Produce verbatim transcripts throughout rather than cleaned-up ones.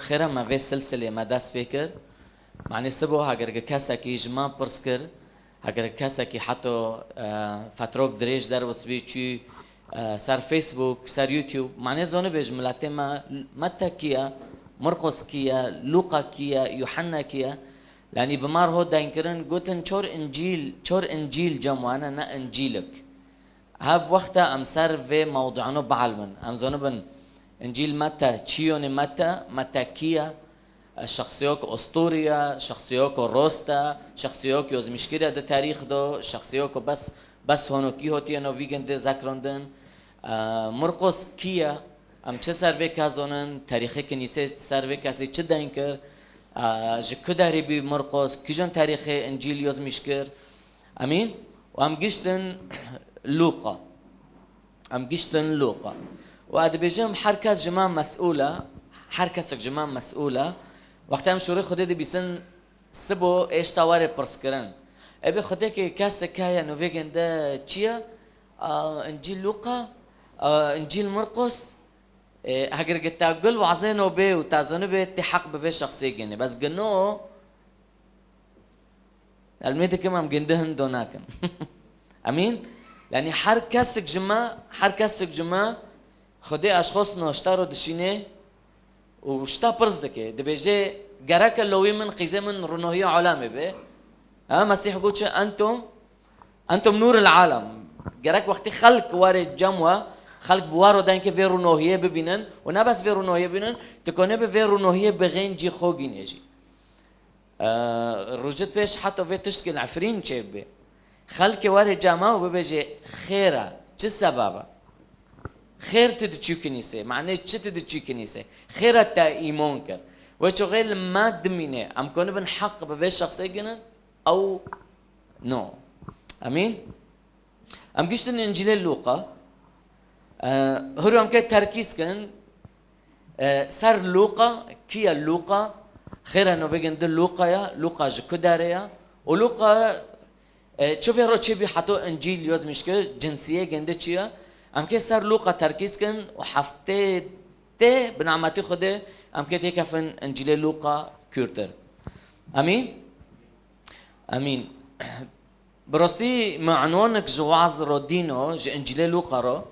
Xêra me vê silsilê me dest pê kir. Manê sibo heger gi kesekî ji me pirs kir, heger gi kesekî heto, e, fetrok dirêj derwis bî çû, e, ser Facebook, ser YouTube, manê zonibê ji miletê me, Metta kî ye, Mirqos kî ye, Lûqa kî ye, Yuhenna kî ye? Lanî bi mar ho deyn kirin, gotin çor Încîl, çor Încîl cem wane, ne Încîlik. Hev wexta em ser vê mewduano bielmin. Em zonibin Încîl Metta çi yonê Metta, Metta kî ye? Şexsiyok osturî ye, şexsiyok rost e, şexsiyok yozmîşkir e di tarîx do, şexsiyok bes, bes honokî hotiye no vî gindi zekrondin. E, Murqos kî ye? Em çi ser vê kes zonin? Tarîxê kinîsê ser vê kesî çi deyn kir? E, ji ku derî bî Murqos? Kîjon tarîxê Încîl yozmîş kir? Emîn? Û em giştin Lûqa. Em giştin Lûqa. Û ez dibêjim, her kes ji me mesûl e, her kesek ji me mesûl e. Wextê em şûrê Xwedê dibîsin, sibo êşta were pirskirin. Ê bê Xwedê ke kesek heye, no vê ginde çi ye? A, Încîl Lûqa, a, Încîl Mirqos, e, heger gi te gul wazêno bê û te zonibê, tê heq bi vê şexsê gênê. Bes gino, Elmê dikim em gindi hin do nakin. Emîn? Yanî her kesik ji me, her kesik ji me Xwedê eşxos noşta ro dişînê û şta pirs dike. Dibêje, gereke lowî min, qîzê min rûnohiya alemê be. Ha, Mesîh got çi? Entum, entum nûrul alem. Gerek wextî xelk were cem we, xelk bi we ro denkê vê rûnohiyê bibînin û ne bes vê rûnohiyê bibînin, tu konê bi vê rûnohiyê bixên cî xo gînê jî. E, rojit pêş heta vê tiştkî li Efrîn çêbibe. Xelkê were cema û bibêje, xêr e, çi sebeb e? Xêr tu diçû kinîsê, manê çi tu diçû kinîsê? Xêr e te îmon kir. Wê çaxê li me dimîne, em konibin heq bi vê şexsê ginin, ew no. Emîn? Em giştin Încîlê Lûqa. E, hûrû em ke terkîz kin, e, ser Lûqa, kî ye Lûqa? Xêr e no bêgin di Lûqa ye, Lûqa ji ku derê ye? Û Lûqa, e, çi vê ro çêbî heto Încîl yozmîş kir, cinsiyê gindi çi ye? Em ke ser Lûqa terkîz kin û heftê tê bi nametî Xwedê em ke têkefin Încîlê Lûqa kûrtir. Emîn? Emîn. Bi rastî min unwanek ji waz ro dîno, ji Încîlê Lûqa ro.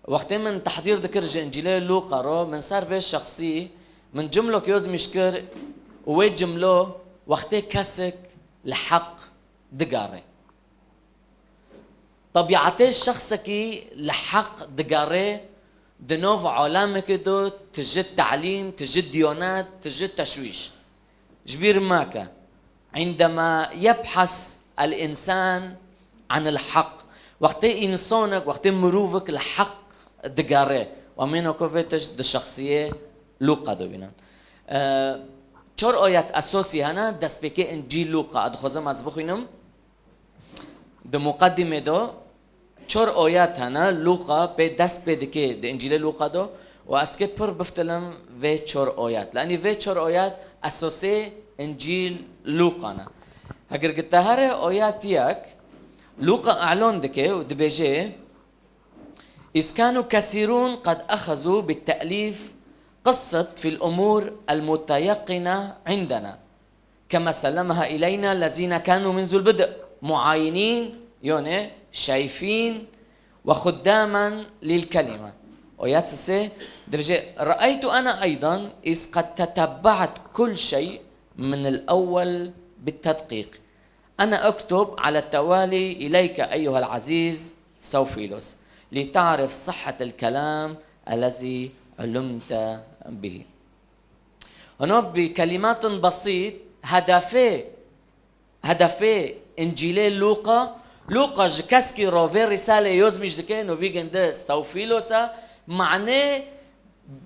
Wextê min tehdîr dikir ji Încîlê Lûqa ro, min ser vê şexsî, min cimlok yozmîş kir û wê cimlo wextê kesik li heq digare. Tebîetê şexsekî li heq digare, di nav alemekê de tije telîm, tije diyanet, tije teşwîş. Ji bîr meke. عندما يبحث الإنسان عن الحق. Wextê însanek, wextê mirovek li heq digere. Û em ê noko vê tişt di şexsiyê Lûqa de bînin. E, çar ayet esasî hene, destpêkê Încîl Lûqa. Ez dixwazim ez bixwînim. Di muqedîmê de çar ayet hene, Lûqa pê dest pê dike di Încîlê Lûqa de û ez kê pir biftilim vê çar ayet. Lanî vê çar ayet esasê Încîl Lûqa ne. Heger gi te here ayet yek, Lûqa elan dike û dibêje, إذ كانوا كثيرون قد أخذوا بالتأليف قصة في الأمور المتيقنة عندنا. كما سلمها إلينا الذين كانوا منذ البدء معاينين، yani şaîfîn, وخداما للكلمة. Ayet sê dibêje, رأيت أنا أيضا إذ قد تتبعت كل شيء من الأول بالتدقيق. أنا أكتب على التوالي إليك أيها العزيز سوفيلوس لتعرف صحة الكلام الذي علمت به. Hino bi kelimatin besît, hedefê, hedefê Încîlê Lûqa, Lûqa ji keskî ro vê rîsalê yozmîş dike, no vî ginde Stewfîlos e, manê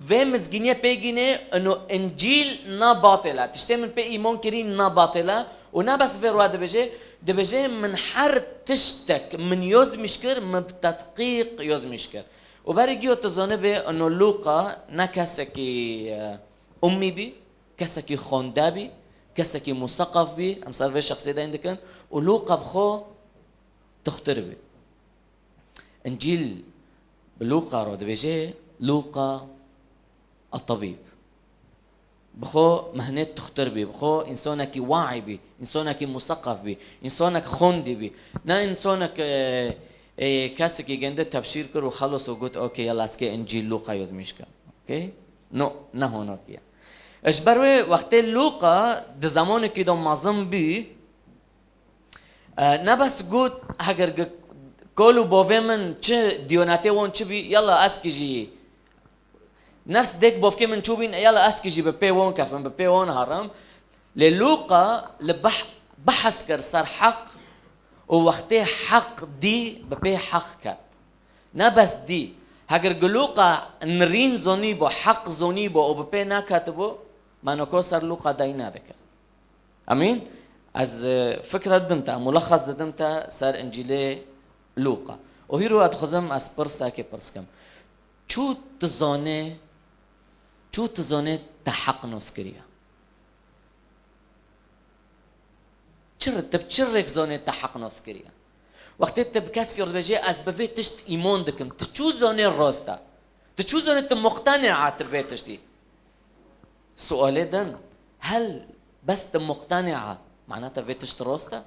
vê mizgîniyê pê gînê, ino Încîl na batêl e. Tiştê min pê îmon kirî na batêl e. Û ne bes vê ro dibêje, dibêje min her tiştek min yozmîş kir, min bi tedqîq yozmîş kir. Û berî giyo tu zonibê, ino Lûqa ne kesekî, e, ummî bî, kesekî xwende bî, kesekî museqef bî, em ser vê şexsê deyn dikin, û Lûqa bi xwe tuxtir bî. Încîl bi Lûqa ro dibêje, Lûqa الطبيب. Bi xwe mehnê tuxtir bî, bi xwe însanekî waî bî, însanekî museqef bî, însanek xwendî bî. Ne însanek, e, e, kesekî gende tebşîr kir û xelos û got, "Okey, yala ez kê Încîl Lûqa yozmîş ke." Okey? No, ne honakî ye. Ji ber wê wextê Lûqa di zemanekî de mezin bî, e, ne bes got, heger gi-, kol û bavê min çi diyonetê wan çi bî, yala ez kî jî nefs dêk bavkê min çûbîn, yala ez kî jî bi pê wan kefim, bi pê wan herim. Lê Lûqa li beh-, behs kir ser heq û wextê heq dî, bi pê heq ket. Ne bes dî, heger gi Lûqa nirîn zonî bo, heq zonî bo û bi pê neketibû, me noko ser Lûqa dayî nedikir. Emîn? Ez, e, fikra didim te, mulexes didim te ser Încîlê Lûqa. Û hîro ez dixwazim ez pirsekê pirs kim. Çû tu zanê, çû tu zanê te heq nas kiriye? Çi re-, tu bi çi rêk zanê te heq nas kiriye? Wextê tu bi keskî re dibêjê, "Ez bi vê tişt îmon dikim", tu çû zanê rast e? Tu çû zanê tu muqtenî e tu bi vê tiştî? Sualê din, hel bes tu muqtenî e, mana te vê tişt rast e?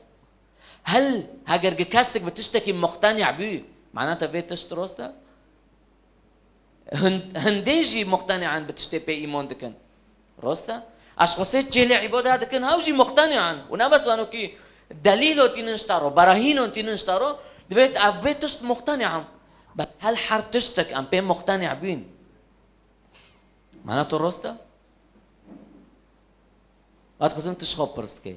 Hel heger gi kesek bi tiştekî muqtenî bû, mana te vê tişt rast e? Hin-, hindê jî muqtenî in bi tiştê pê îmon dikin. Rast e? Eşxosê çêlê îbada dikin, hew jî muqtenî in. Û ne bes wano kî delîlo tînin ji te ro, berahînon tînin ji te ro, divêt ev vê tişt muqtenî in. Bes hel her tiştek em pê muqtenî bîn. Mana to rast e? Ez dixwazim tu ji xwe pirs dikê.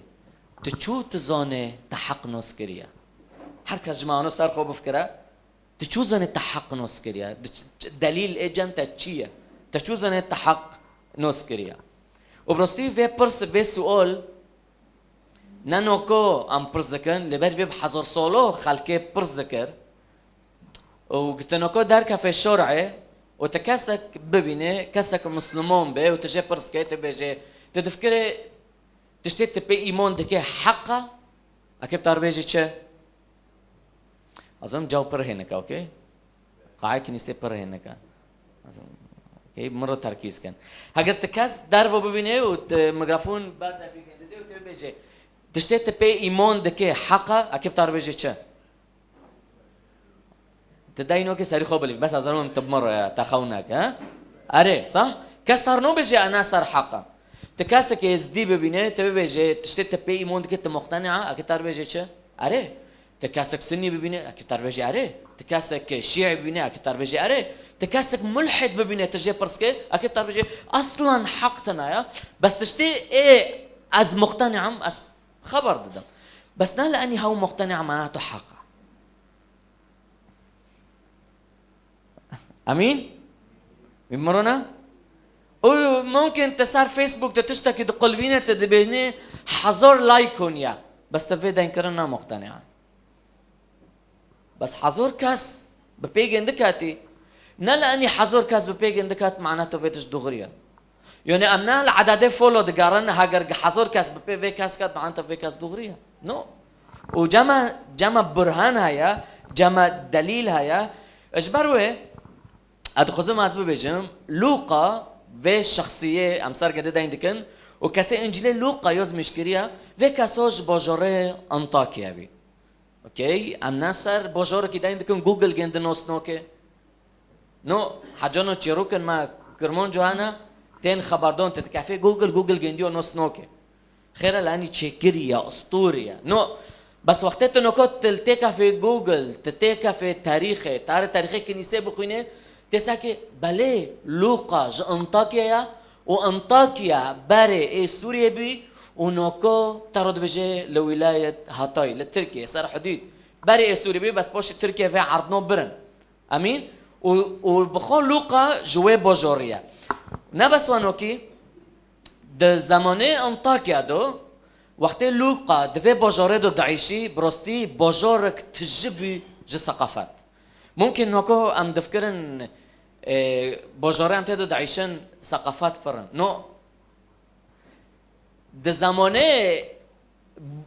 Tu çû tu zanê te heq nas kiriye? Her kes ji me ano ser xwe bifikire. Tu çû zanê te heq nas kiriye? Tu ç-, ç-, delîl ê cem te çi ye? Te çû zanê te heq nas kiriye? Û bi rastî vê pirs, vê sual ne noko em pirs dikin, lê ber vê bi hezar salo xelkê pirs dikir. Û gitinoka derkefê şer'ê û tu kesek bibînê, kesek Misliman bê û tu jê pirs kê, tu bêjê, tu difikirê tiştê tu pê îman dikê heq e? Ekê bi te re bêjê çi? Azim caw pir hênik e, okey? Qaê kinîsê pir hênik e. Azim, okey, min re terkîz kin. Heger tu kes derve bibînê û tu mikrofon ber devî didê û tu bêjê, tiştê tu pê îman dikê heq e? Ekê bi te re bêjê çi? Ti dayî nokê serî xwe bilîv, bes ez zanim tu bi min re te xew neke, he? Erê, sah? Kes tar nobêje ena ser heq e. Ti kesekê êzdî bibîne, ti bibêje, tiştê ti pê îmon dike, ti muqtenî e, eke tar bêje çi? Erê. Ti kesek sinnî bibîne, eke tar bêje erê. Ti kesek şîî bibîne, eke tar bêje erê. Ti kesek mulhid bibîne, ti jê pirs ke, eke tar bêje aslan heq tena ya. Bes tiştê ê ez muqtenî im, ez xeber didim. Bes ne li enî hew muqtenî e, mana tu heq e. Emîn? Wî mirona? Û mumkin te ser Facebook te tiştekî diqulbîne, te dibêjnê hezar like hûn ya. Bes te vê deynkirin ne muqtenî e. Bes hezar kes bi pê gên diketî. Ne li enî hezar kes bi pê gên diket, mana te vê tişt dûxirî ye. Yanî em ne li edadê follow digerin, heger hezar kes bi pê vê kes ket, mana te vê kes dûxirî ye. No. Û cema, cema burhan heye, cema delîl heye. Ji ber wê, ez dixwazim ez bibêjim, Lûqa vê şexsiyê em ser gedê deyn dikin û kesê Încîlê Lûqa yozmîş kiriye, vê keso ji bajorê Antakya bî. Okey, em ne ser bajorekî deyn dikin, Google gêndi nos noke. No, hecano çêrokin me Kirmanco hene, tên xeberdon te dikefê Google, Google gêndiyo nos noke. Xêre lenî çêkirî ya, ustûrî ya. No, bes wextê tu noko til têkefê Google, tu têkefê tarîxê, tarî tarîxê kinîsê bixwîne, tê sekê belê Lûqa ji Antakya ya û Antakya berê ê Sûriyê bî û noko te re dibêje li wîlayet Hatay, li Tirkiye, ser hudûd. Berê ê Sûrî bî, bes paşê Tirkiye vê erdno birin. Emîn? Û, û bi xwe Lûqa ji wê bajorî ye. Ne bes wano kî, di zemanê Antakya do, wextê Lûqa di vê bajorê do dieyşî, bi rastî bajorek tijî bû ji seqafet. Mumkin noko em difikirin, e, bajorê em tê do dieyşin seqafet pir in. No. Di zemanê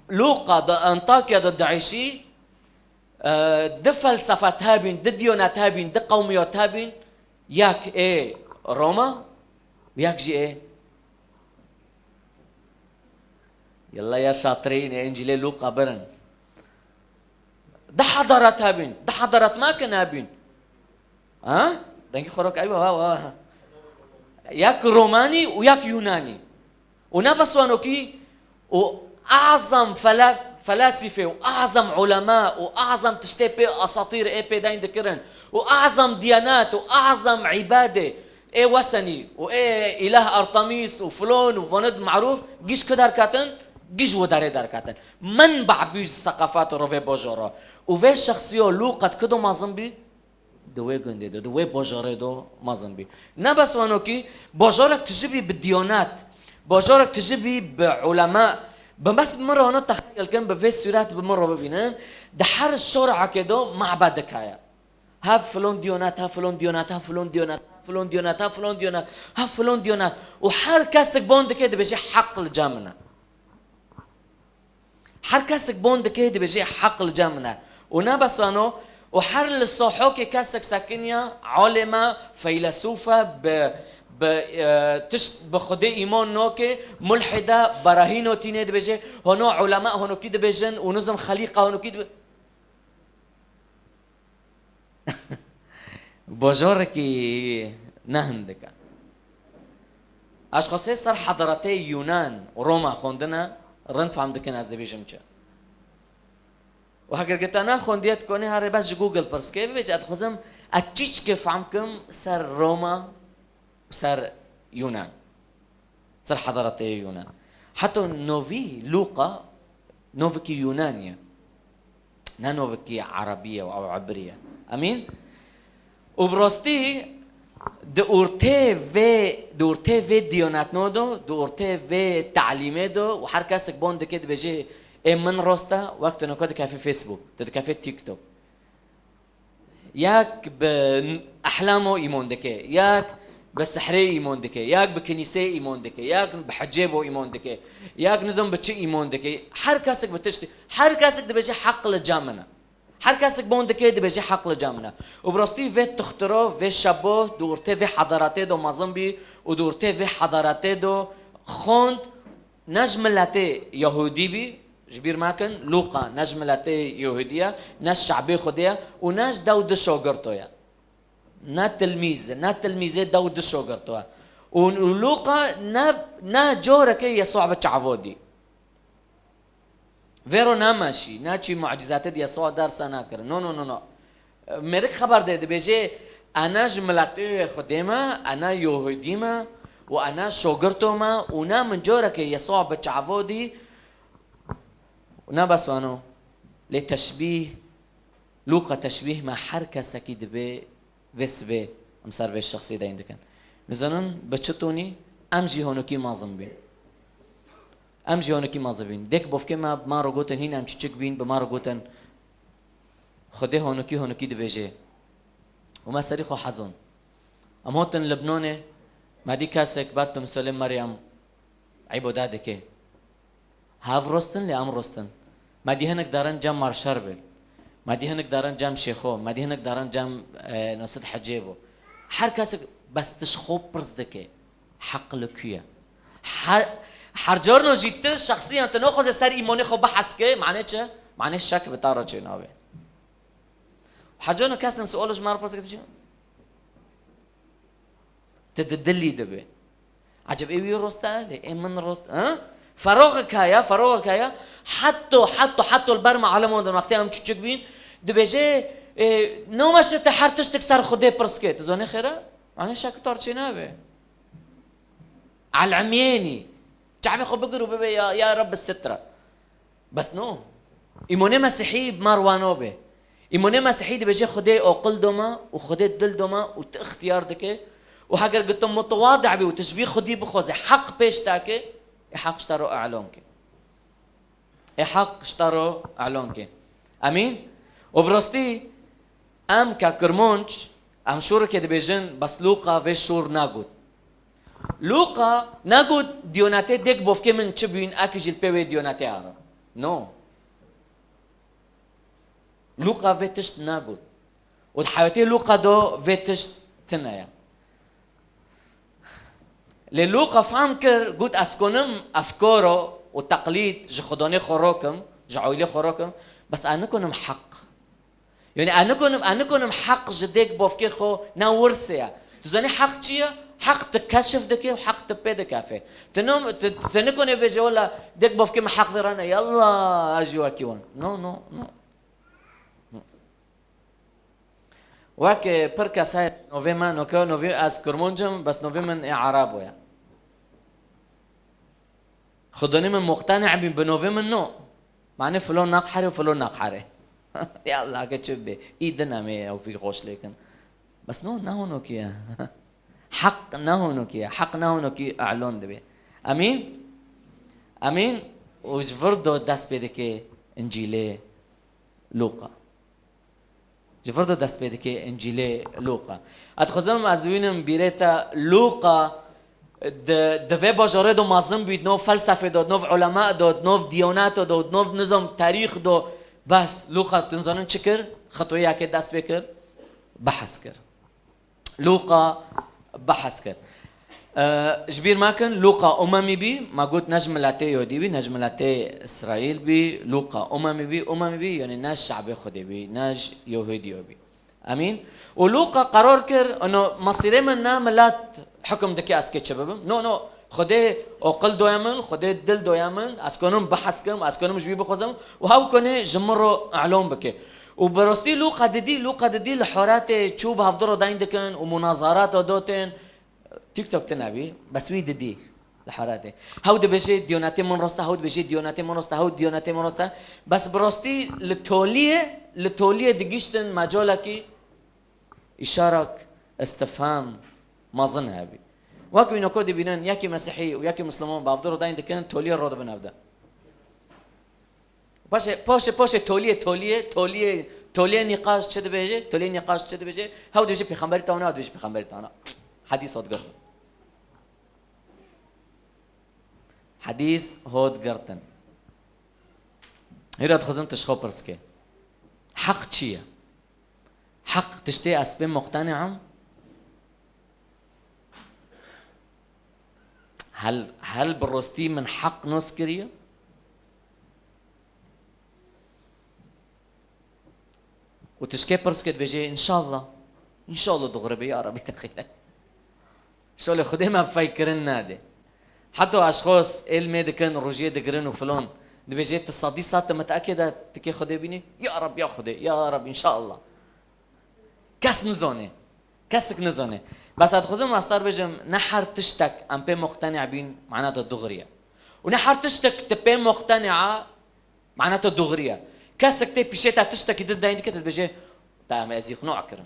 Lûqa di Antakya de dieyşî, e, di felsefet hebîn, di diyonet hebîn, di qewmiyat hebîn, yek ê Roma, yek jî ê Yalla ya şatirîn ê Încîlê Lûqa birin. Di hadaret hebîn, di hadaret ma kin hebîn. Ha? Dengê xwe rak, eywa, wa, wa. Yek Romanî û yek Yunanî. Û ne bes wano kî, û azam fela-, felasîfe û azam ulema û azam tiştê pê asatîr ê pê deyn dikirin û azam diyanat û azam îbadê ê wesenî û ê îlah Artemîs û filon û vanid marûf giş ku derketin, giş wi derê derketin. Menba bû ji seqafat û rovê bajara. Û vê şexsiyo Lûqa di ku do mezin bî? Di wê gundê do, di wê bajarê do mezin bî. Ne bes wano kî, bajarek tijî bî bi diyanat, bajarek tijî bî bi ulema. Bi bes bi min re wano texeyel kin, bi vê sûret bi min re bibînin, di her şorekê do mabedek heye. Hev filon diyanat, hev filon diyanat, hev filon diyanat, hev filon diyanat, hev filon diyanat, hev filon diyanat. Û her kesek bon dike dibêje, heq li cem min e. Her kesek bon dike dibêje, heq li cem min e. Û ne bes wano, û her li sohokê kesek sekiniya, alime, feylesûfe, bi, bi, e, tişt bi Xwedê îman nake, mulhide, berahîno tîne dibêje, hono ulema, hono kî dibêjin, û nizim xelîqa, hono kî dibe-, Bajarekî ne hindik e. Aşxasê ser hadaretê Yunan û Roma xwendine, rind fehm dikin ez dibêjim çi. Û heger gita ne xwendiye dikonê herê bes ji Google pirs ke, bibêje, ez dixwazim ez çîçikê fehm kim ser Roma û ser Yunan. Ser hadaretê Yunan. Heta novî Lûqa novekî Yunanî ye. Ne novekî Erebî ye û ew Ebrî ye. Emîn? Û bi rastî di ortê vê, di ortê vê diyanetno do, di ortê vê talîmê do û her kesek bon dike dibêje, ê min rast e, wek tu noko dikefê Facebook, tu dikefê TikTok. Yek bi ehlamo îmon dike, yek bi sihrê îmon dike, yek bi kinîsê îmon dike, yek bi hicêbo îmon dike, yek nizam bi çi îmon dike. Her kesek bi tiştî, her kesek dibêje heq li cem min e. Her kesek bon dike dibêje heq li cem min e. Û bi rastî vê tuxtiro, vê şebo, di ortê vê hadaretê do mezin bî û di ortê vê hadaretê do xond, ne ji miletê Yahûdî bî, ji bîr mekin, Lûqa ne ji miletê Yahûdî ye, ne ji şebê Xwedê ye û ne ji dew du şogirto ye. Ne tilmîz e, ne tilmîzê dew du şogirto ye. Û, û Lûqa ne, ne carekê Yesûa bi çavo dî. Vêro nemeşî, neçî mucîzatê di Yesûa dersa nekirin. No, no, no, no. Mêrik xeber dê, dibêje, "Ena ji miletê Xwedê me, ena Yahûdî me û ena şogirto me û ne min carekê Yesûa bi çavo dî." Û ne bes wano, lê teşbîh, Lûqa teşbîh me her kesekî dibê vê sibê em ser vê şexsî deyn dikin. Nizanin bi çi tonî em jî honokî mezin bîn. Em jî honokî mezin bîn. Dêk bofkê me bi me re gotin, hîn em çiçik bîn, bi me re gotin, Xwedê honokî honokî dibêje. Û me serî xwe hezon. Em hotin Libnanê, me dî kesek ber timsolê Meryem îbade dike. Hev rostin lê em rostin. Me dî hinek derin cem Marşer bê. Me dî hinek derin cem Şêxo. Me dî hinek derin cem, e, Nasir Hecê bû. Her kesek bes tişt xwe pirs dike. Heq li ku ye? Her, her carno jî tu şexsiyan tu naxwaze ser îmanê xwe biheske, mane çi? Mane şek bi te re çênabe. Her carno kesin sual ji me re pirs dike, tu di dilî dibe. Eceb ê wî rost e, lê ê min rost, ha? Feroxek heye, feroxek heye. Hetto, hetto, hetto li ber me eleman din wextê em çiçik bîn, dibêje, e, "Noma şi te her tiştek ser Xwedê pirs ke." Tu zanê xêr e? Mane şek tar çê nabe. Elmiyênî. Çavê xwe bigir û bibe ya, ya Reb sitra. Bes no. Îmonê Mesîhî bi me re wano be. Îmonê Mesîhî dibêje Xwedê aqil doma û Xwedê dil doma û tu ixtiyar dike û heger gi tu mutewadi bî û tu ji vî Xwedî bixwaze heq pêş te ke, ê heq ji te re e'lan ke. Ê heq ji te re e'lan ke. Emîn? Û bi rastî em ke Kirmanc, em şorekê dibêjin, bes Lûqa vê şor negot. Lûqa negot, diyonetê dêk bofkê min çi bûn, ek jî li pê wê diyonetê here. No. Lûqa vê tişt negot. Û di heyatê Lûqa do vê tişt tune ye. Lê Lûqa fehm kir, got, "Ez konim efkaro û teqlîd ji xwedonê xwe rokim, ji oylê xwe rokim, bes ez nikonim heq. Yanî ez nikonim, ez nikonim heq ji dêk bovkê xwe ne wirsê ye. Tu zanî heq çi ye? Heq tu keşif dike û heq tu pê dikefê. Tu nom-, tu, tu nikonê bêje wela dêk bovkê min heq vê re ne, yalla ez jî wekî wan. No, no, no. Wek, e, pir kes heye, novê me, noke novê ez Kurmanc im, bes novê min ê Erebo ye. Xwedonê min muqtene bîn bi novê min no. Mane filon naqherê û filon naqherê. Ya Allah ke çi bê. Î din em ê ew fî xweş lêkin. Bes no, ne honokî ye. Heq ne honokî ye. Heq ne honokî elon dibe. Emîn? Emîn? Û ji vir do dest pê dike Încîlê Lûqa. Ji vir de dest pê dike Încîlê Lûqa. Ez dixwazim ez wînim bîrê te Lûqa di, di vê bajarê de mezin bî, di nav felsefê de, di nav ulema de, di nav diyaneta de, di nav nizam tarîx de. Bes Lûqa tu nizanin çi kir? Xetweyekê dest pê kir, behs kir. Lûqa behs kir. E, ji bîr mekin, Lûqa umemî bî, me got ne ji miletê Yahudî bî, ne ji miletê Îsraîl bî, Lûqa umemî bî, umemî bî, yanî ne şabê Xwedê bî, ne ji Yahudî bî. Emîn? Û Lûqa qerar kir, ino mesîrê min ne milet hukm dike ez kê çi bibim. No, no, Xwedê aqil doye min, Xwedê dil doye min, ez konim behs kim, ez konim ji wî bixwazim û hew konê ji min re elon bike. Û bi rastî Lûqa didî, Lûqa didî li horetê çû bi hevdû re deyn dikin û munazarat dotin. TikTok tine bî, bes wî didî li horetê. Hew dibêje diyonetê min rast e, hew dibêje diyonetê min rast e, hew diyonetê min rast e. Bes bi rastî li toliyê, li toliyê digiştin mecalekî îşarak, istifham, mezin hebî. Wek wî noko dibînin, yekî mesihî û yekî misliman bi hevdû re deyn dikin, toliyê re dibin hevde. Paşê, paşê, paşê toliyê, toliyê, toliyê, toliyê nîqaş çi dibêje? Toliyê nîqaş çi dibêje? Hew dibêje pêxemberî te wana, hew dibêje pêxemberî te wana. Hedîs hot girtin. Hedîs hot girtin. Hîra dixwazim tu ji xwe pirs ke. Heq çi ye? Heq tiştê ez pê muqtene im? Hel, hel bi rastî min heq nas kiriye? Û tu ji kê pirs ke dibêje, înşallah. Înşallah doğru be, ya Rabbi, te xêre. Şolê Xwedê me feykirin nade. Heta eşxos êlmê dikin, rojiyê digirin û filon. Dibêje, tu sedî sed te mitekê de tu kê Xwedê bînî? Ya Rab, ya Xwedê, ya Rab, înşallah. Kes nizane. Kesik nizane. Bes ez dixwazim rastar bêjim, ne her tiştek em pê muqtene bîn, maneta dugriye. Û ne her tiştek tu pê muqtene, maneta dugriye. Kesik tê pişê te tiştekî din deyn dike, te dibêje, te em ez îqna kirim.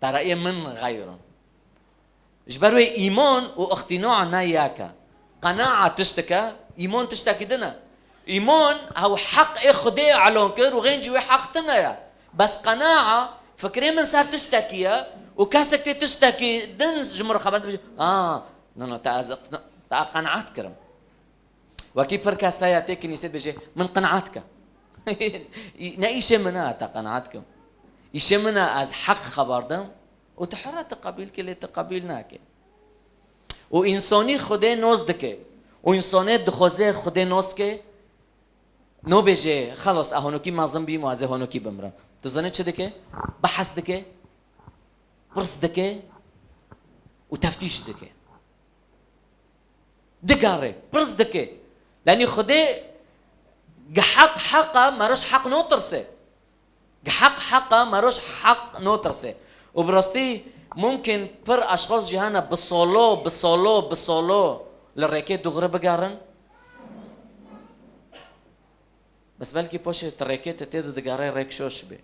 Te reyê min xeyr in. Ji ber wê îman û îqtîna ne yek e. Qenaa tiştek e, îman tiştekî din e. Îman ew heq ê Xwedê elon kir û xêncî wê heq tune ye. Bes qenaa fikrê min ser tiştekî ye û kesek tê tiştekî din ji min re xeber dibêje, a, no, no, te ez iqna-, te ez qenaet kirim. Wekî pir kes heye tê kinîsê dibêje, min qenaet ke. Ne îşê min e te qenaet kim. Îşê min e ez heq xeber dim û tu here te qebîl ke lê te qebîl nake. Û însanî Xwedê nos dike. Û însanê dixwaze Xwedê nos ke, nobêje, xelas, ez honokî mezin bîm û ez ê honokî bimrim. Tu zanî çi dike? Behs dike, pirs dike û teftîş dike. Digere, pirs dike. Yanî Xwedê gi heq heq e, meroj heq notirse. Gi heq heq e, meroj heq notirse. Û bi rastî mumkin pir eşxos jî hene bi solo, bi solo, bi solo li rêkê dugre bigerin. Bes belkî paşê tu rêkê te tê de digerê rêk şoş bê.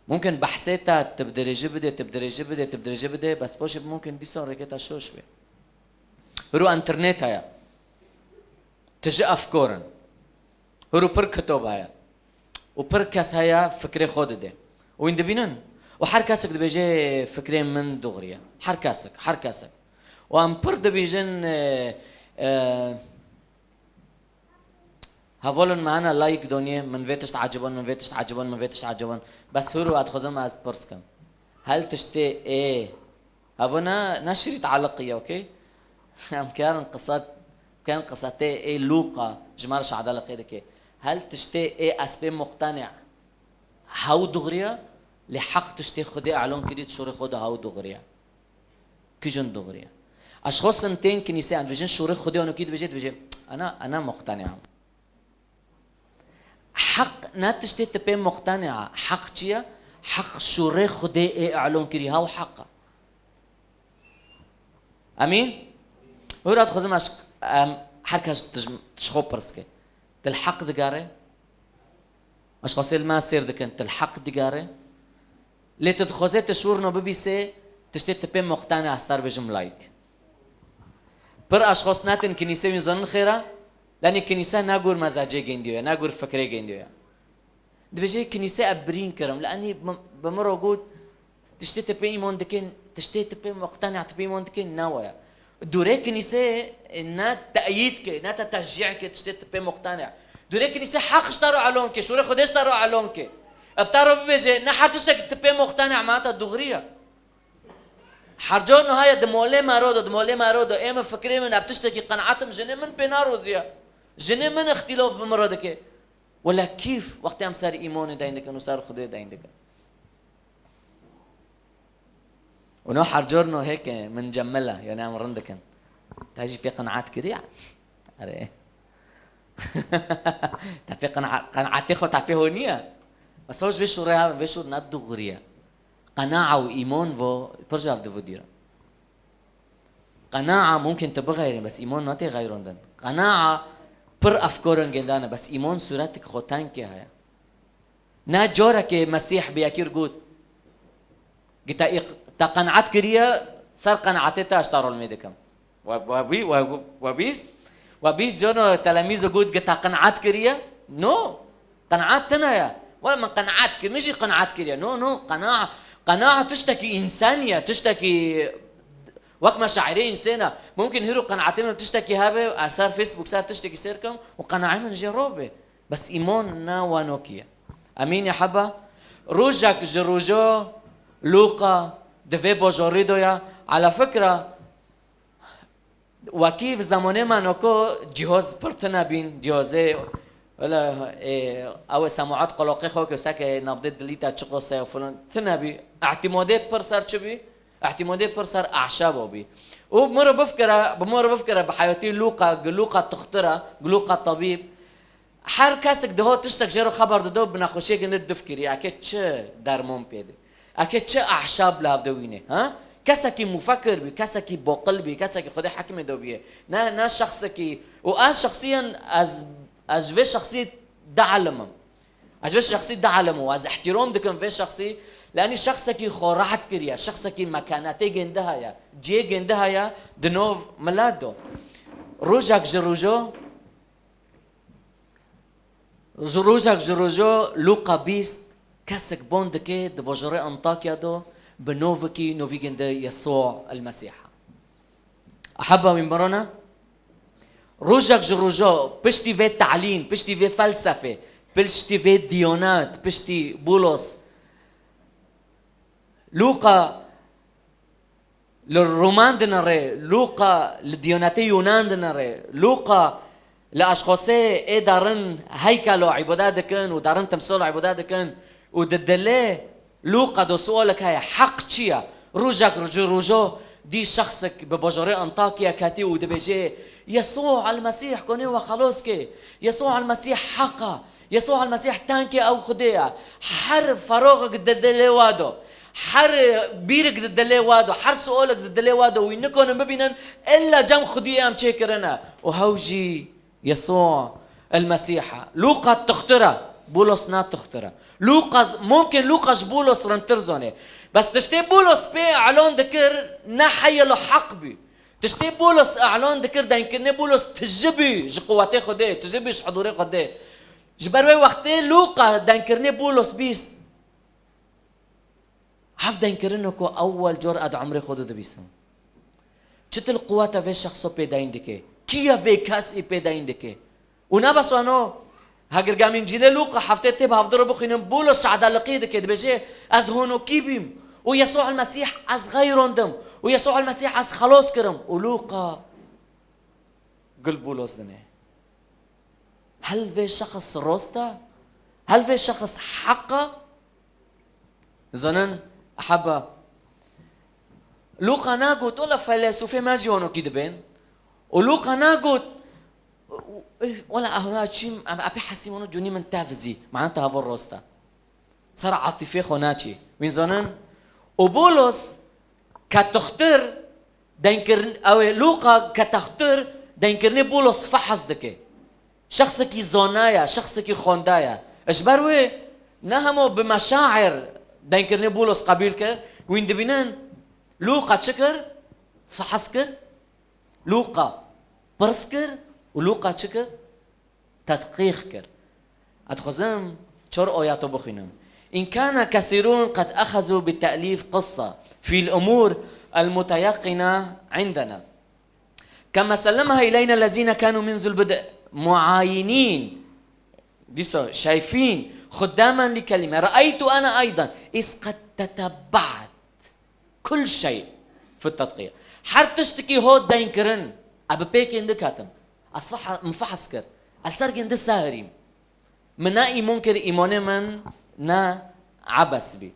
Mumkin behsê te tu bi dirêjî bidê, tu bi dirêjî bidê, tu bi dirêjî bidê, bes paşê mumkin dîsan rêkê te şoş bê. Hiro înternet heye. Tije efkar in. Hiro pir kitap heye. Û pir kes heye fikrê xwe dide. Û hûn dibînin. Û her kesek dibêje fikrê min dogriye. Her kesek, her kesek. Û em pir dibêjin, e, e, Hevalên me hene layik doniyê, min vê tişt ecibin, min vê tişt ecibin, min vê tişt ecibin. Bes hûr û ez dixwazim ez pirs kim. Hel tiştê ê. Hevo ne, ne şirît eliqî ye, okey? Em kerin qisat, kerin qisatê ê Lûqa ji me re şadaliqê dike. Hel tiştê ê ez pê muqtene hew dugriya, lê heq tiştê Xwedê elon kirî di şûrê xwe de hew dugriya. Kijin dugriya. Eşxosin tên kinîse, em dibêjin şûrê Xwedê onokî dibêje, dibêje, "Ana, ana muqtene am." Heq ne tiştê tu pê muqtene a. Heq çi ye? Heq şûrê Xwedê ê elon kirî, hew heq e. Emîn? Hûra dixwazim ez, em, her kes tij-, ji xwe pirs ke. Tu li heq digare? Eşxasê li me sêr dikin, tu li heq digare? Lê tu dixwazê tu şûrno bibîsê, tiştê tu pê muqtene a, star bêjim like. Pir eşxas netin kinîse wî zanin xêra, lenî kinîse ne gur mezacê gendiyo ya, ne gur fikrê gendiyo ya. Dibêje kinîse ev birîn kirim, lenî bi, bi min re got, tiştê tu pê îmon dikin, tiştê tu pê muqtene, tu pê îmon dikin, ne waya. Dûrê kinîse ne teyîd ke, ne te teşcî ke, tiştê tu pê muqtene. Dûrê kinîse heq ji te re elon ke, şûrê Xwedê ji te re elon ke. Ev te re bibêje, ne her tiştek tu pê muqtene, ma te dûxrî ye. Her car niha ye di molê me re de, di molê me re de, ê min fikrê min, ev tiştekî qenaetim jinê min pê naroziye. Jinê min îxtîlof bi min re dike. Wele kîf, wextê em ser îmonê deyn dikin û ser Xwedê deyn dikin. Û no her car no hêke min cemila, yani em rind dikin. Te jî pê qenaet kiriye? Erê. Te pê qena-, qenaetê xwe te pê honî ye? Mesela ji vê şûrê hev, vê şûr ne dûxrî ye. Qenaa û îmon vo pir ji hev dividîrin. Qenaa mumkin tu bixeyrin, bes îmon natê xeyrondin. Qenaa pir efkarin gendan e, bes îmon sûretik xwe tenkê heye. Ne carekê Mesîh bi yekî re got, "Gi te îq-, te qenaet kiriye, ser qenaetê te ez te re lmê dikim." We, we bî-, we, we bîst, we bîst cano telemîzo got, "Gi te qenaet kiriye?" No. Qenaet tune ye. Wele min qenaet kir, min jî qenaet kiriye. No, no, qenaa, qenaa tiştekî însanî ye, tiştekî wek me şairê însên e. Mumkin hîro qenaetê min tiştekî hebe, ez ser Facebook ser tiştekî sêr kim û qenaê min jê ro be. Bes îmon ne wanokî ye. Emîn ya heba, rojek ji rojo Lûqa di vê bajorî de ye. Ala fikra, wekî zemanê me noko cihaz pir tune bîn, cihazê, wele, ê, ew ê semaet qulaqê xwe ke seke nabdê dilî te çiqo se filan tune bî. Ehtimadê pir ser çi bî? Ehtimadê pir ser ahşabo bî. Û min re bifikire, bi min re bifikire bi heyatî Lûqa, gi Lûqa tuxtir e, gi Lûqa tabîb. Her kesek diho tiştek jê re xeber dido, bi nexweşiyê ginde dif kirî. Eke çi dermon pê de? Eke çi ahşab li hevde wîne? Ha? Kesekî mufekir bî, kesekî boqil bî, kesekî Xwedê hekimê do bîye. Ne, ne şexsekî. Û ez şexsiyen, ez, ez ji vê şexsî dihelimim. Ez ji vê şexsî dihelim û ez ihtirom dikim vê şexsî. Lenî şexsekî xwe rehet kiriye, şexsekî mekanetê gêndi heye, ciyê gêndi heye, di nov milet do. Rojek ji rojo, Ji rojek ji rojo Lûqa bîst kesek bon dike di bajorê Antakya de bi novikî, novî ginde Yesû el Mesîh. Eheba wî mirona, rojek ji rojo piştî vê talîm, piştî vê felsefê, piştî vê diyanet, piştî Bûlos, Lûqa li Roman dinere, Lûqa li diyanetê Yunan dinere, Lûqa li eşxosê ê darin heykelo îbade dikin û darin timsol îbade dikin û di dilê Lûqa do sualek heye, heq çi ye? Rojek ji rojo dî şexsek bi bajarê Antakya ketî û dibêje, Yesû el Mesîh konê we xelos ke. Yesû el Mesîh heq e. Yesû el Mesîh tenkê ew Xwedê ye. Her feroxek di dilê we do, her bîrek di dilê we do, her sualek di dilê we do, wî nikonin bibînin, illa cem Xwediyê em çêkirine. Û hew jî Yesû el Mesîh e. Lûqa tuxtir e, Bûlos ne tuxtir e. Lûqa, mumkin Lûqa ji Bûlos rintir zane. Bes tiştê Bûlos pê elon dikir ne heyelo heq bî. Tiştê Bûlos elon dikir, dengkirinê Bûlos tije bî ji quwetê Xwedê, tije bî ji hidûrê Xwedê. Ji ber wê wextê Lûqa dengkirinê Bûlos bîst. Hev dengkirin ku ewel car ez di umrê xwe de dibîsim. Çitil quweta vê şexso pêdayîn dike? Kî ye vê kesî pêdayîn dike? Û ne bes wano, heger em Încîlê Lûqa heftê tê bi hevdû re bixwînin, Bûlos şadaliqî dike, dibêje, Ez honokî bîm û Yesû el Mesîh ez xeyrondim û Yesû el Mesîh ez xelos kirim. Û Lûqa gul Bûlos dinê. Hel vê şexs rost e? Hel vê şexs heq e? Zanin, eheba. Lûqa nagot, wela feylesûfê me jî honokî dibên. Û Lûqa nagot, wela ehna çîm, em epê hesî wano cûnî min tev zî. Mane te havo rost e. Ser atîfê xwe naçî. Wîn zanin? Û Bûlos ketextir deynkirin, ew ê Lûqa ketextir deynkirinê Bûlos fehs dike. Şexsekî zana ye, şexsekî xwenda ye. Ji ber wê ne hemo bi meşair deynkirinê Bûlos qebîl kir. Wîn dibînin Lûqa çi kir? Fehs kir. Lûqa pirs kir û Lûqa çi kir? Tedqîq kir. Ez dixwazim çar ayato bixwînim. إن كان كثيرون قد أخذوا بتأليف قصة في الأمور المتيقنة عندنا، كما سلمها إلينا الذين كانوا منذ البدء معاينين، dîsa şayfîn, خداما لكلمة، رأيت أنا أيضا إذ قد تتبعت كل شيء في التدقيق. Her tiştekî hot deyn kirin. Ez bi pêkên di ketim. Ez feha-, min fehs kir. Ez ser gên di sehirîm. Min ne îmon kir, îmonê min ne ebes bî.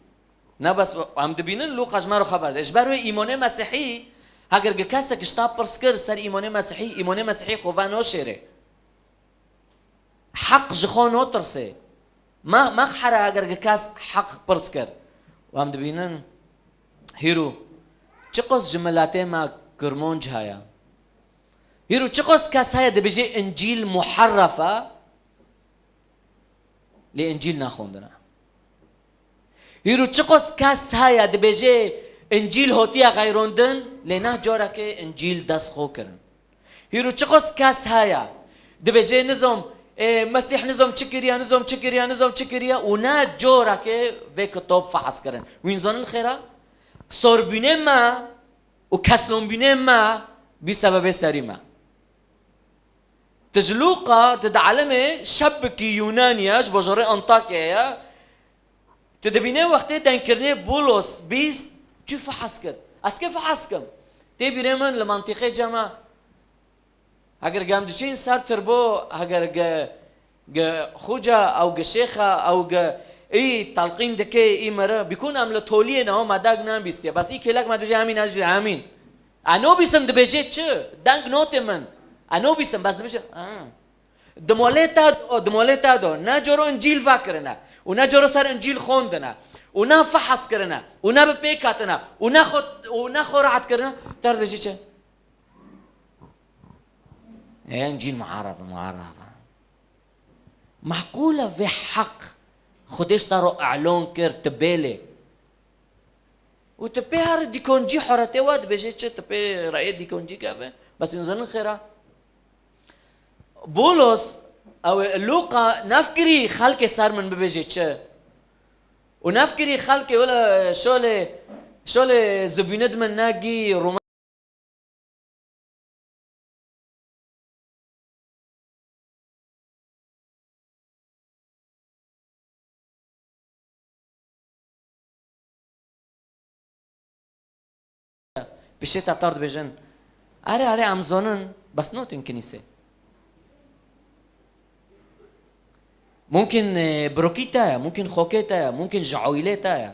Ne bes em dibînin, Lûqa ji me re xeber de. Ji ber wê îmonê Mesîhî, heger gi kesek ji te pirs kir ser îmonê Mesîhî, îmonê Mesîhî xwe ve noşêrê. Heq ji xwe notirsê. Me, mexhere heger gi kes heq pirs kir. Û em dibînin, hîro, çiqas ji miletê me Kirmanc heye. Hîro, çiqas kes heye dibêje Încîl muherref e, lê Încîl naxwendine. Hîro çiqas kes heye dibêje Încîl hatiye xeyrandin, lê neh carekê Încîl dest xwe kirin. Hîro çiqas kes heye dibêje nizam, e, Mesîh nizam çi kiriye, nizam çi kiriye, nizam çi kiriye û ne carekê vê kitab fehs kirin. Wîn zanin xêra? Sorbînê me û kesnonbînê me bî sebebê serî me. Tu ji Lûqa, tu di elimê şebikî Yûnaniya ji bajarê Antakyaya, tu dibînê wextê deynkirinê Bûlos bîst, çû fehs kir. Ez kê fehs kim? Tê bîrê min li mantîqê cema. Heger gem diçîn ser tirbo, heger ge, ge xuca, ew ge şêxa, ew ge î telqîn dike î mire, bîkûn em li toliyê ne, me dag nan bîstiye. Bes î kêlek me dibêje, "Amîn", ez dibêjim, "Amîn." Eno bîsim dibêje çi? Deng notê min. Eno bîsim, bes dibêje, "Ha." Di molê te do, di molê te do. Ne coro Încîl vekirine. Û ne coro ser Încîl xwendine. Û ne fehs kirine. Û ne bi pêk hatine. Û ne xwe, û ne xwe rahat kirine. Te dibêje çi? Ê Încîl muharref, muharref. Meqûl e vê heq Xwedê ji te re îlan kir, tu bêlê. Û tu pê her dîkoncî horetê we dibêje çi, tu pê reyê dîkoncî keve. Bes hûn zanin xêra. Bûlos, ew ê Lûqa nefkirî xelkê ser min bibêje çi. Û nefkirî xelkê wele şolê, şolê zibînê di min negî Rûma Piştê teftar dibêjin, "Erê, erê, em zonin, bes notin kinîsê." Mumkin, e, birokî te ye, mumkin xokê te ye, mumkin ji oîlê te ye.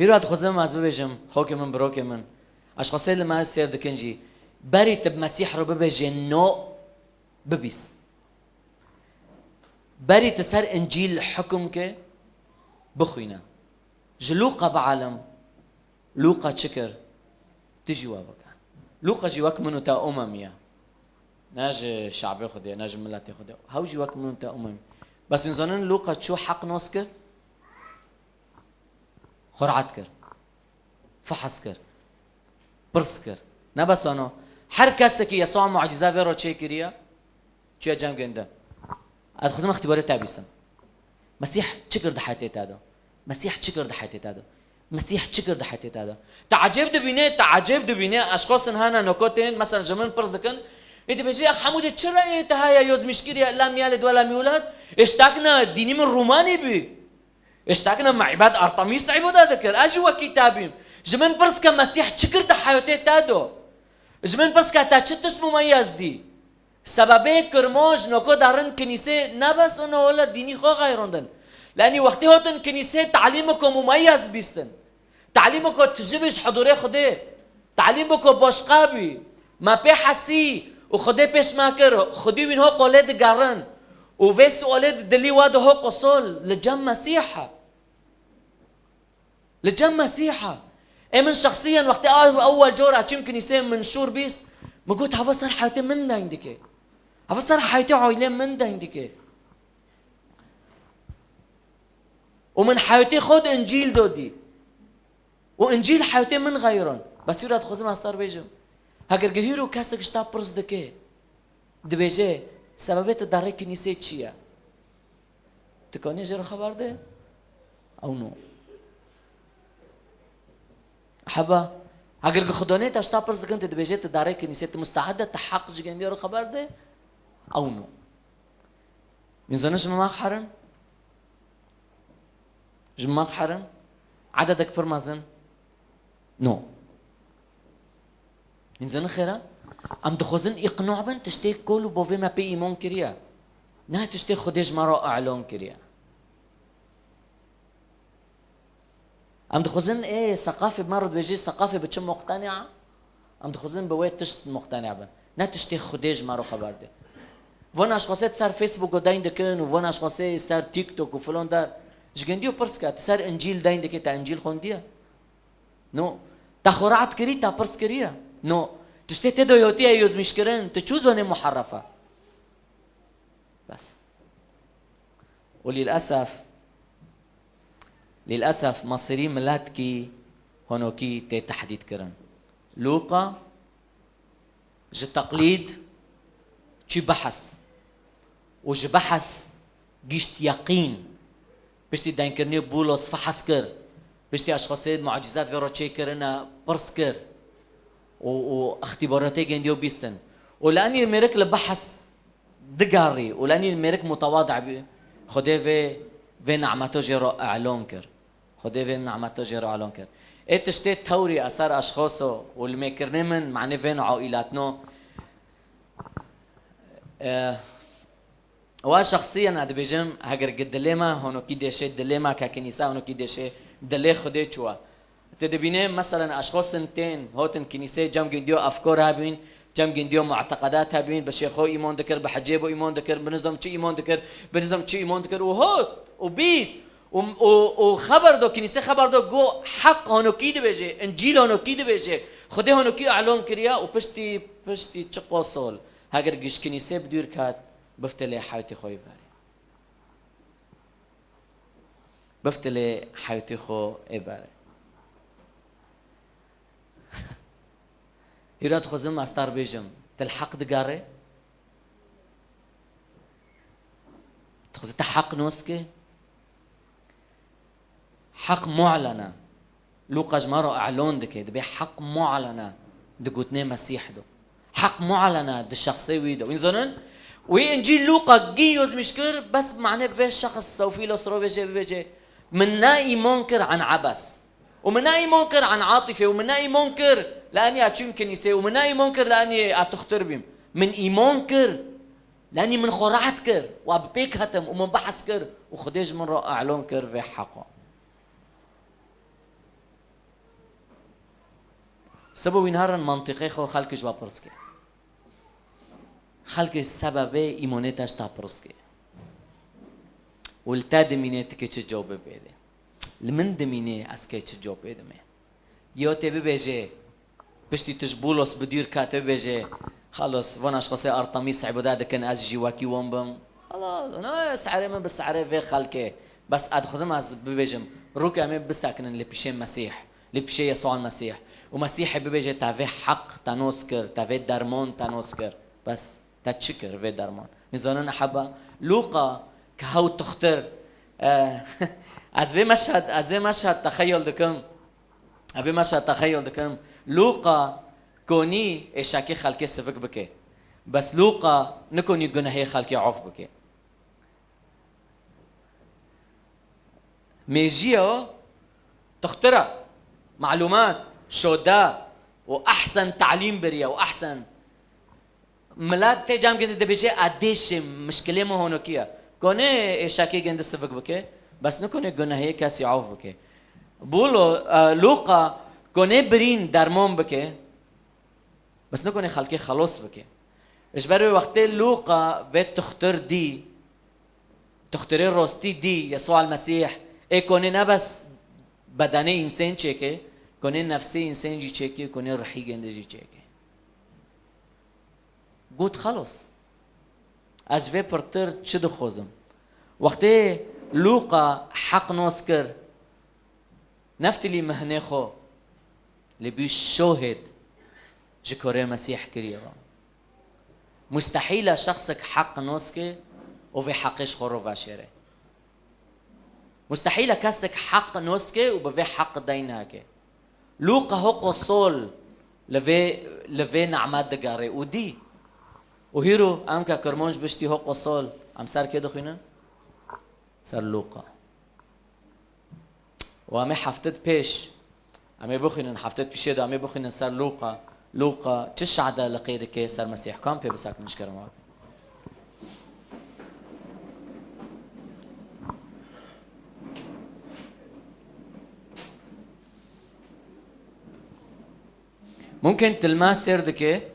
Hîro dixwazim ez bibêjim, xokê min, birokê min, eşxosê li me sêr dikin jî, berî tu bi Mesîh re bibêjê no, bibîs. Berî tu ser Încîl hukum ke, bixwîne. Ji Lûqa bialim, Lûqa çi kir? Tu jî wa bike. Lûqa jî wek min û te umemî ye. Ne ji şabê Xwedê, ne ji miletê Xwedê. Hew jî wek min û te umemî. Bes hûn zanin Lûqa çû heq nas kir? Xwe rahat kir. Fehs kir. Pirs kir. Ne bes wano. Her kesekî Yesûa mucîza vê re çêkiriye, çûye cem gêndin. Ez dixwazim îxtîbarê te bîsim. Mesîh çi kir di heyatê te de? Mesîh çi kir di heyatê te de? Mesîh çi kir di heyatê te de? Te ecêb dibîne, te ecêb dibîne, eşxosin hene nokotên, mesela ji min pirs dikin, ê dibêje, "Ya Hemûdê çi reyê te heye, yoz mişkiriye, lem yelid we lem yulad?" Ê ji tekna dînî min Rûmanî bî. Ê ji tekna me îbad Artemîs îbada dikir. Ez jî wekî te bîm. Ji min pirs ke Mesîh çi kir di heyatê te do? Ji min pirs ke te çi tişt mumeyez dî? Sebebê kirmo ji noko darin kinîsê ne bes û ne wele dînî xwe xeyrandin. Lenî wextê hotin kinîsê talîmiko mumeyez bîstin. Talîmiko tu ji bî ji hudûrê Xwedê. Talîmiko boşqa bî. Me pê hesî û Xwedê pêş me kir. Xwedî wîn ho qolê digerin. Û vê sualê di dilî we de ho qosol li cem Mesîh e. Li cem Mesîha. Ê min şexsiyen wextê ew ewel cor çûm kinîsê min şûr bîst, min got, heva ser heyatê min deng dike. Heva ser heyatê aîlê min deng dike. Û min heyatê xwe di Încîl de dî. Û Încîl heyatê min xeyran. Bes wî re dixwazim ez te re bêjim. Heger gihîr û kesek ji te pirs dike, dibêje, sebebê tu derê kinîsê çi ye? Tu kanî jê re xeber de? Ew no. Heba, heger gi Xudanê te ji te pirs dikin, tu dibêje tu darê kinîsê, tu musteed e, tu heq ji gendiya re xeber de? Ew no. Min zanin ji min max herin? Ji min max herin? Ededek pir mezin? No. Min zanin xêra? Em dixwazin îqnû bin tiştê kol û bovê me pê îmon kiriye. Ne tiştê Xwedê ji me re e'lon kiriye. Em dixwazin ê seqafê me re dibêjî seqafê bi çi muqtenia? Em dixwazin bi wê tişt muqtenia bin. Ne tiştê Xwedê ji me re xeber de. Van aşxosê ser Facebook'o deyn dikin û van aşxosê ser TikTok û filon der. Ji gendiyo pirs ke, tu ser Încîl deyn dikê, te Încîl xwendiye? No. Te xwe rahat kirî, te pirs kiriye? No. Tiştê tê de yotiye yozmîşkirin, tu çû zonê muharrefe? Bes. Û lîlesef, lîlesef mesirî miletkî honokî tê tehdîd kirin. Lûqa ji teqlîd çû behs. Û ji behs gişt yeqîn. Piştî deynkirinê Bûlos fehs kir. Piştî eşxosê mucîzat vê re çêkirine pirs kir. Û, û îxtîbaratê gendiyo bîstin. Û lenî mêrik li behs digarî û lenî mêrik mutewadi bî, Xwedê vê, vê nimeto jê re e'lon kir. Xwedê vê nimeto jê re e'lon kir. Ê tiştê tewrî eser eşxoso û li mêkirinê min, manê vê aîlatno, e, û ez şexsiyen ez dibêjim, heger gi dilê me honokî dêşê, dilê me ke kinîsa honokî dêşê, dilê Xwedê çû ye. Tu dibînê, meselen, eşxosin tên, hotin kinîsê, cem gindiyo efkor hebîn, cem gindiyo mu'teqedat hebîn, bi şêxo îmon dikir, bi hecêbo îmon dikir, bi nizam çi îmon dikir, bi nizam çi îmon dikir, û hot, û bîst, û, û, û xeber do, kinîsê xeber do, go heq honokî dibêje, Încîl honokî dibêje, Xwedê honokî e'lon kiriye û piştî, piştî çi qosol, heger giş kinîsê bi dûr ket, biftilê hewtê xwe yê berê. Biftilê hewtê xwe ê berê. Hîra dixwazim ez te re bêjim, tu li heq digerê? Dixwazî te heq nos ke? Heq mu'len e. Lûqa ji me re e'lon dike, dibê heq mu'len e di gotinê Mesîh de. Heq mu'len e di şexsê wî de. Wîn zanin? Wî Încîl Lûqa gî yozmîş kir, bes mane vê şexs sewfî lo siro bêje bibêje, min ne îmon kir an ebes. Û min ne îmon kir an atîfe. Û min ne îmon kir li enî a çûm kinîsê. Û min ne îmon kir li enî a tuxtir bîm. Min îmon kir. Lenî min xwe rehet kir, wa bi pêk hetim û min behs kir û Xwedê ji min re e'lon kir vê heqo. Sebo wî nerin mantîqê xwe xelkê ji we pirs ke. Xelkê sebebê îmonê te ji te pirs ke. Û li te dimînê tu kê çi cewbê bêdê. Li min dimînê ez kê çi cewbê dime. Yo tê bibêje, piştî tu ji Bûlos bi dûr ket, tê bibêje, xelos, vana ji xwesê Artemîs îbade dikin, ez jî wekî wan bim. Xelos, ne, serê min bi serê vê xelkê. Bes ez dixwazim ez bibêjim, rûkê em ê bisekinin li pîşê Mesîh, li pîşê Yesûa Mesîh. Û Mesîhê bibêje, te vê heq te nos kir, te vê derman te nos kir. Bes. Te çi kir vê derman? Nizanin eheba Lûqa ke hew tuxtir, e, ez vê meşhed, ez vê meşhed texeyul dikim. Ez vê meşhed texeyul dikim. Lûqa konî êşakî xelkê sivik bike. Bes Lûqa nikonî gunehê xelkê of bike. Mêjiya tuxtira. Malumat, şoda û ehsen talîm biriye û ehsen. Milet tê cem gindi dibêje, "A dêşê mişkilê min honokî ye." Konê êşekê gindi sivik bike, bes nikonê gunehê kesî af bike. Bûlo, e, Lûqa konê birîn dermon bike, bes nikonê xelkê xelos bike. Ji ber wê wextê Lûqa vê tuxtir dî, tuxtirê rostî dî, Yesûa el-Mesîh, ê konê ne bes bedenê însên çêke, konê nefsê însên jî çêke, konê ruhî gende jî çêke. Got, "Xelos. Ez ji vê pirtir çi dixwazim?" Wextê Lûqa heq nos kir, neftilî mihnê xwe, lê bî şohid ji korê Mesîh kiriye re. Mustehîl e şexsek heq nos ke û vê heqê ji xwe re veşêre. Mustehîl e kesek heq nos ke û bi vê heq deyn nake. Lûqa hoqo sol li vê, li vê name digere û dî. Û hîro em ke kirmanc biştî hoqo sol, em ser kê dixwînin? Ser Lûqa. Û em ê heftet pêş, em ê bixwînin, heftet pişê de em ê bixwînin ser Lûqa. Lûqa çi şehda li qê dike ser Mesîh? Kam pê bisekinin ji kerema we? Mumkin tilma sêr dike,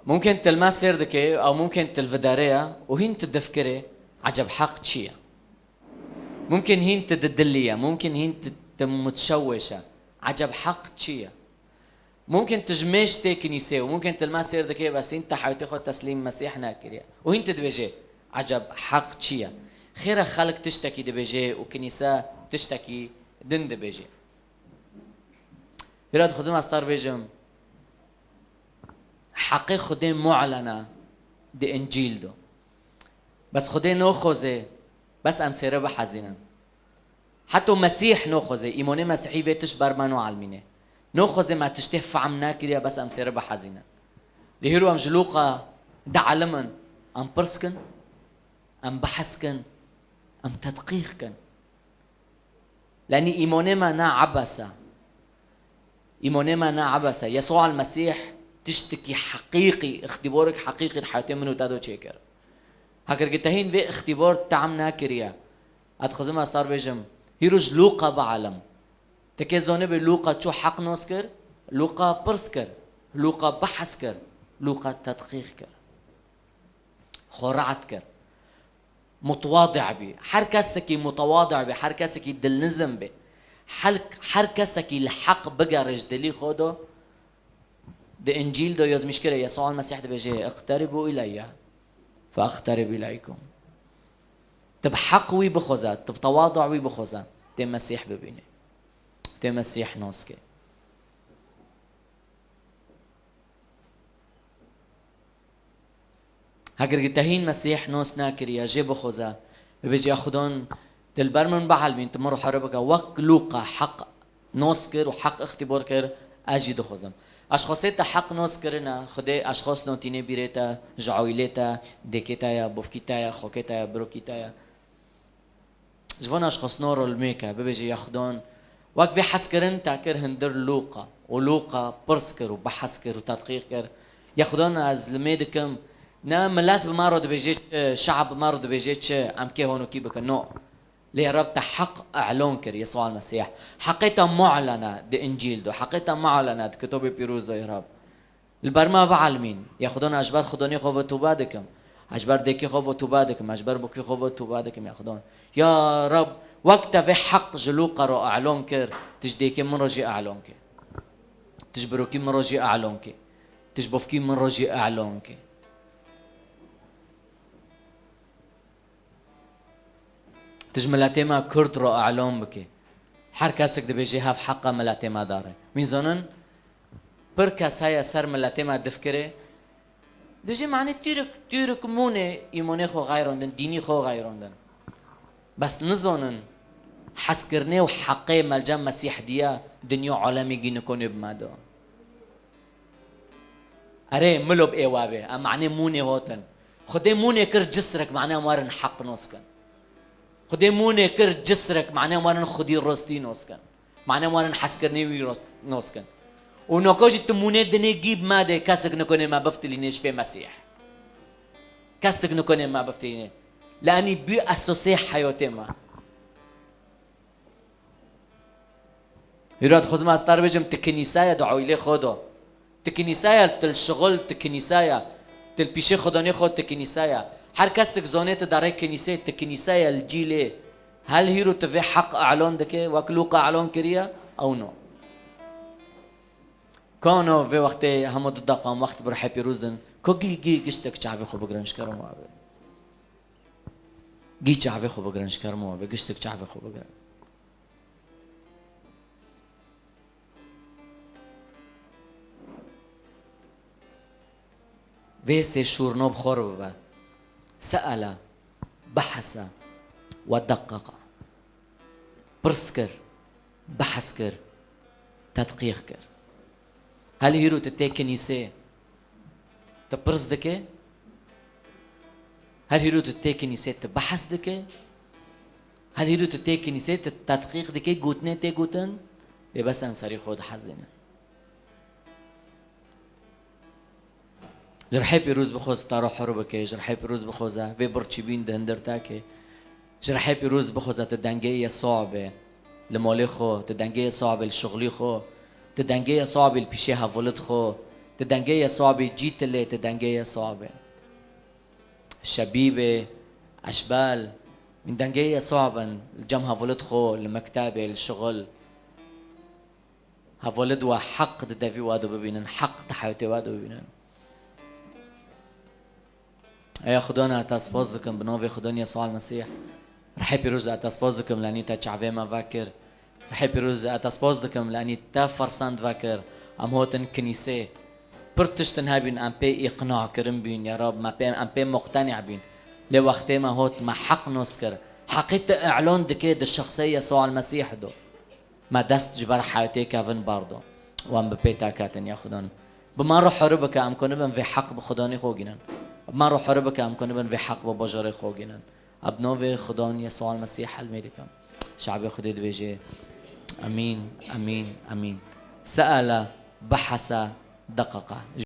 mumkin tilma sêr dike, ew mumkin til videre ye û hîn tu difkirê, eceb heq çi ye? Mumkin hîn tu di dilî ye, mumkin hîn tu, tu mutşewweş e. Eceb heq çi ye? Mumkin tu ji mêj tê kinîsê û mumkin tilma sêr dike, bes hîn tu hewtê xwe teslîm Mesîh nekiriye. Û hîn tu dibêjê, "Eceb heq çi ye?" Xêr e xelk tiştekî dibêje û kinîse tiştekî din dibêje. Hira dixwazim ez tar bêjim, heqê Xwedê mu'lene di Încîl do. Bes Xwedê noxoze, bes em sêre bihezînin. Heto Mesîh noxoze, îmonê Mesîhî vê tişt ber me noelmîne. Noxoze me tiştê fehm nekiriye, bes em sêre bihezînin. Lê hîro em ji Lûqa dielimin, em pirs kin, em behs kin, em tedqîq kin. Lenî îmonê me ne ebes e. Îmonê me ne ebes e. Yesûa el-Mesîh tiştekî heqîqî, îxtîborek heqîqî di heyatê min û te de çêkir. Heger gi te hîn vê îxtîbor tehm nekiriye, ez dixwazim ez tar bêjim, hîro ji Lûqa bielim. Te kê zonibê Lûqa çû heq nos kir, Lûqa pirs kir, Lûqa behs kir, Lûqa tedqîq kir. Xwe rehet kir. Mutewadi bî. Her kesekî mutewadi bî, her kesekî dilnizim bî. Her, her kesekî li heq bigere ji dilî xwe de, di Încîl de yazmîş kire, Yesûa Mesîh dibêje, "Iqteribû îleyye, fe iqterib îleykum." Tu bi heq wî bixweze, tu bi tewadu wî bixweze, tê Mesîh bibîne. Tê Mesîh nos ke. Heger gi te hîn Mesîh nos nekiriye, jê bixweze, bibêje, "Ya Xwedon, tu li ber min bielmîn, tu min re here bike, wek Lûqa heq nos kir û heq îxtîbor kir, ez jî dixwazim." Eşxosê te heq nos kirine, Xwedê eşxos notînê bîrê te, ji aîlê te, dêkê te ye, bovkî te ye, xokê te ye, birokî te ye. Ji van eşxosno re li mêke, bibêje, "Ya Xwedon, wek vê hezkirin te kir hundir Lûqa û Lûqa pirs kir û behs kir û tedqîq kir. Ya Xwedon, ez li mê dikim, ne milet bi me re dibêje çi, şe'b bi me re dibêje çi, em kê honokî bikin. No. Lê Reb te heq elon kir, Yesûa Mesîh. Heqê te mu'lene di Încîl de, heqê te mu'lene di Kitobê Pîroz de, ya Reb." Li ber me bielmîn. Ya Xwedon, ez ji ber Xwedonê xwe ve tûbe dikim. Ez ji ber dêkê xwe ve tûbe dikim. Ez ji ber bokê xwe ve tûbe dikim, ya Xwedon. Ya Reb, wek te vê heq ji Lûqa re elon kir, tu ji dêkê min re jî elon ke. Tu ji birokî min re jî elon ke. Tu ji bovkî min re jî elon ke. Tu ji miletê me Kurd re elon bike. Her kesek dibêje hev heqa miletê me dare. Wîn zonin, pir kes heye ser miletê me difkire. Dibêje, manê Tûrk, Tûrk mûnê îmonê xwe xeyrondin, dînî xwe xeyrondin. Bes nizonin, hezkirinê û heqê melcem Mesîh diye, dinya alemê gî nikonê bi me de. Erê, milob ê we bê, em manê mûnê hotin. Xwedê mûnê kir cisrek, manê em werin heq nos kin. Xwedê mûnê kir cisrek, mane warin xwedî rostî nos kin. Mane warin hezkirinê wî rost nos kin. Û noko jî tu mûnê dinê gî bi me de, kesek nikone me biftilîne ji pê Mesîh. Kesek nikone me biftilîne. Li enî bî esosê heyotê me. Hîra dixwazim ez te re bêjim, tu kinîsa ye di oîlê xwe de. Tu kinîsa ye, tu li şixul, tu kinîsa ye. Tu li pîşê xwedanê xwe, tu kinîsa ye. Her kesek zonê tu derê kinîsê, tu kinîsa ye li cîlê. Hel hîro tu vê heq elan dike, wek Lûqa elan kiriye, ew no. Kano vê wextê hemû dideqan wext bi rihê pîroz din. Ko gî, gî giştek çavê xwe bigirin ji kerem we be. Gî çavê xwe bigirin ji kerem we be. Giştek çavê xwe bigirin. Vê sê şûrno bi xwe re bibe. Se'ele, behese, we deqeqa. Pirs kir, behs kir, tedqîq kir. Hel hîro tu tê kinîsê, tu pirs dike? Hel hîro tu tê kinîsê, tu behs dike? Hel hîro tu tê kinîsê, tu tedqîq dike, gotinê tê gotin? Lê bes em serî xwe dihezînin. Ji rihê pîroz bixwaz te re hur bike, ji rihê pîroz bixwaze vê birçîbîn di hundir te ke. Ji rihê pîroz bixwaze tu dengê Yesûa be li malê xwe, tu dengê Yesûa be li şixulî xwe, tu dengê Yesûa be li pîşê hevolit xwe, tu dengê Yesûa be cî tilê, tu dengê Yesûa be. Şebîbê, eşbel, min dengê Yesûa bin li cem hevolit xwe, li mektebê, li şixul. Hevalid we heq di devî we de bibînin, heq di hewtê we de bibînin. Eya Xudan, ez te spas dikim bi navê Xudan Yesûa Mesîh. Rihê pîroz, ez te spas dikim li enî te çavê me vekir. Rihê pîroz, ez te spas dikim li enî te fersend vekir. Em hotin kinîsê. Pir tiştin hebîn em pê îqna kirin bîn, ya Rab, me pê, em pê muqtenî bîn. Lê wextê me hot, me heq nos kir. Heqî te îlan dike di şexsê Yesûa Mesîh de. Me dest ji ber hewtê kevin berdo û em bi pê te ketin, ya Xudan. Bi me re huri bike, em ku nibin vê heq bi Xudanî xwe gînin. Bi me re huri bike, em ku nibin vê heq bi bajarê xwe gînin. Bi navê Xudan Yesûa Mesîh helmê dikim. Şabê Xwedê dibêje, Emîn, emîn, emîn. Se'ele, behese, deqeqa.